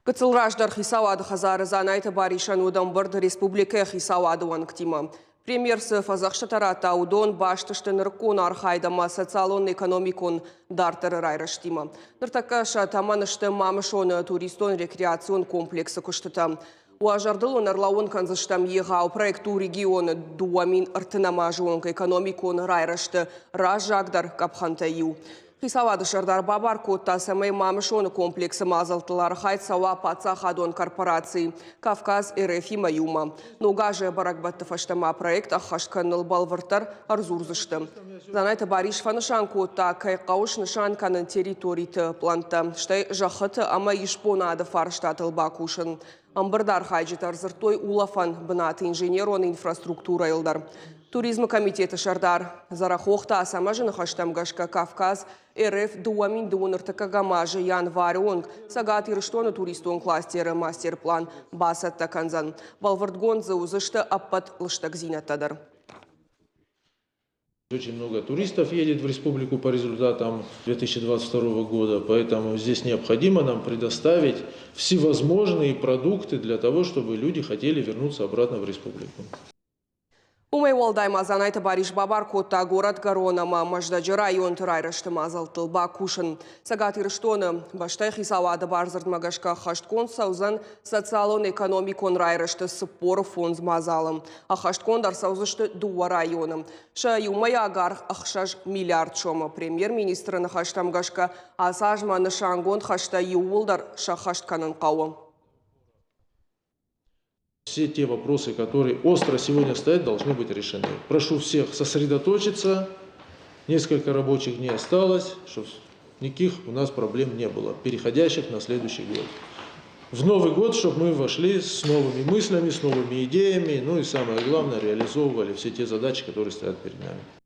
Гыццыл раздӕр хицауады хӕдзары Дзанайты Барисӕн уыд ӕмбырд республикӕйы хицауады уӕнгтимӕ. Премьер цы фӕдзӕхстытӕ радта, уыдон баст сты нырыккон архайд ӕмӕ социалон-экономикон дарддӕры райрӕзтимӕ. Ныртӕккӕ сӕ тӕмӕн сты Мамысоны туристон-рекреацион комплексы куыстытӕ. Уӕ зӕрдыл уын ӕрлӕууын кӕндзыстӕм, егъау проект у регионы 2030 азы онг экономикон райрӕзты раззагдӕр къӕпхӕнтӕй иу. Хицауады сӕрдар бабар кодта, цӕмӕй Мамысоны комплексы мадзӕлттыл архайд цӕуа паддзахадон корпораци «Кавказ РФ-имӕ иумӕ. Ног азы бӕрӕгбӕтты фӕстӕ ма проект ӕххӕст кӕныныл бӕлвырддӕр ӕрдзурдзысты. Дзанайты Барис фӕнысан кодта, кӕй хъӕуы снысан кӕнын территориты пълӕнттӕ, стӕй зӕххыты ӕмӕ исбонады фарстатыл бакусын. Ӕмбырды архайджытӕ ӕрдзырдтой улӕфӕн бынаты инженерон инфраструктурӕйыл дӕр. Туризмы комитеты сӕрдар Дзӕрӕхохты Ацӕмӕзы ныхӕстӕм гӕсгӕ Кавказ РФ 2023 азы январы онг Цӕгат Ирыстоны туристон кластеры мастер-план бацӕттӕ кӕндзӕн. Бӕлвырдгонд дзы уыдзысты ӕппӕт лыстӕгдзинӕдтӕ дӕр. Очень много туристов едет в республику по результатам 2022 года, поэтому здесь необходимо нам предоставить всевозможные продукты для того, чтобы люди хотели вернуться обратно в республику. Уымӕй уӕлдай ма Дзанайты Барис бабар кодта Горӕтгӕрон ӕмӕ Мӕздӕджы районты райрӕзты мадзӕлттыл бакусын. Цӕгат Ирыстоны бӕстӕйы хицауады бардзырдмӕ гӕсгӕ ӕххӕстгонд цӕудзӕн социалон-экономикон райрӕзты 45 мадзалы. Ӕххӕстгонд ӕрцӕудзысты дыууӕ районы. Сӕ иумӕйаг аргъ 6 миллиард сомы. Премьер-министры ныхӕстӕм гӕсгӕ ацы азмӕ нысангонд хӕстӕ иууылдӕр сӕххӕст кӕнын хъӕуы. Все те вопросы, которые остро сегодня стоят, должны быть решены. Прошу всех сосредоточиться. Несколько рабочих дней осталось, чтобы никаких у нас проблем не было, переходящих на следующий год. В Новый год, чтобы мы вошли с новыми мыслями, с новыми идеями, ну и самое главное, реализовывали все те задачи, которые стоят перед нами.